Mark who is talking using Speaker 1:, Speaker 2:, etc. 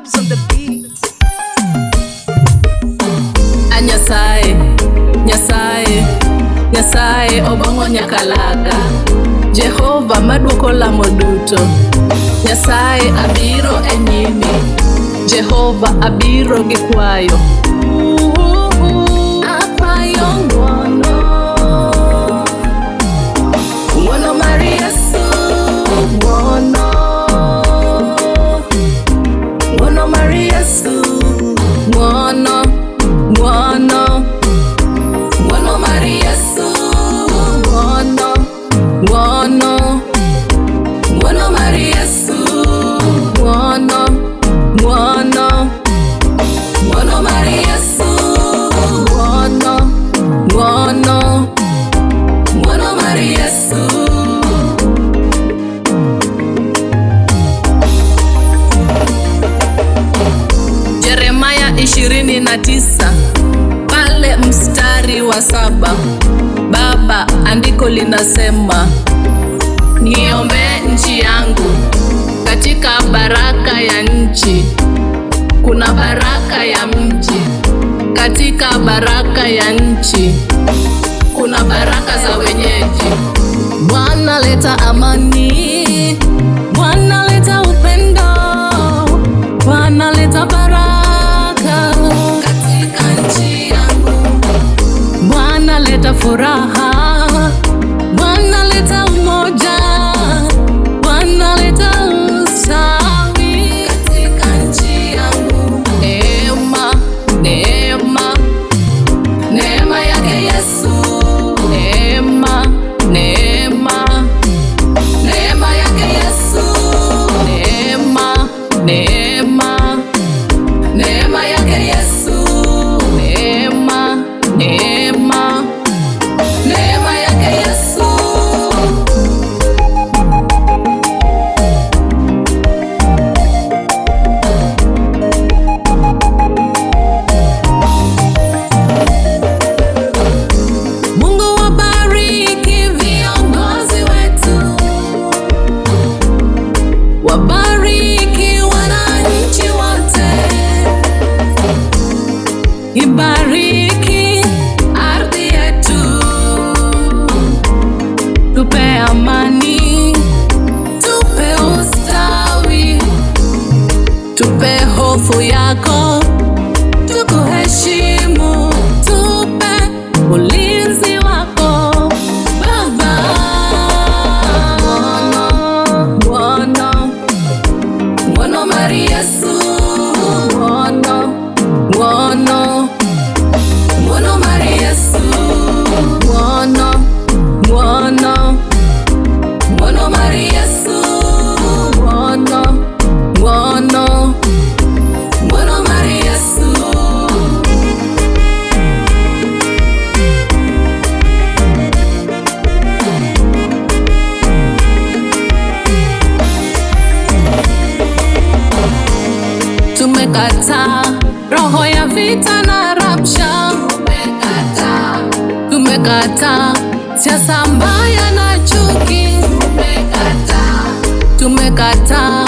Speaker 1: Dubs on the beat.
Speaker 2: A Nyasaye, Nyasaye, Nyasaye obong'o nyakalaga. Jehova maduoko lamo duto. Nyasaye abiro e nyimi. Jehova abiro gi kwayo. Akwayo ng'wono. Ng'wono mar Yesu, ng'wono. Ng'wono mar Yesu, ng'wono, ng'wono. Ng'wono mar Yesu, ng'wono, ng'wono. Ng'wono mar Yesu, ng'wono, ng'wono. Ng'wono mar Yesu, ng'wono, ng'wono. Ng'wono mar Yesu. Jeremaya 29 pale mstari wa 7, Baba, andiko linasema niombee nchi yangu. Katika baraka ya nchi kuna baraka ya mji, katika baraka ya nchi kuna baraka za wenyeji. Bwana leta amani, Bwana leta upendo, Bwana leta baraka katika nchi yangu. Bwana leta furaha, Bwana leta umoja, Bwana leta ustawi katika nchi yangu. Neema, neema, neema yake Yesu. Neema, neema, neema yake Yesu. Neema, neema, neema yake Yesu. Neema, neema, neema yake Yesu. Mungu wabariki viongozi wetu, wabariki wananchi wote, ibariki ardhi yetu, tupe amani, tupe ustawi, tupe hofu yako, tukuheshimu, tupe ulinzi wako Baba. Ng'wono, ng'wono mar Yesu, ng'wono, ng'wono, ng'wono mar Yesu, ng'wono, ng'wono, ng'wono mar Yesu, ng'wono, ng'wono, ng'wono mar Yesu. Tumekataa roho ya vita na rabsha, tumekataa siasa mbaya na chuki, tumekataa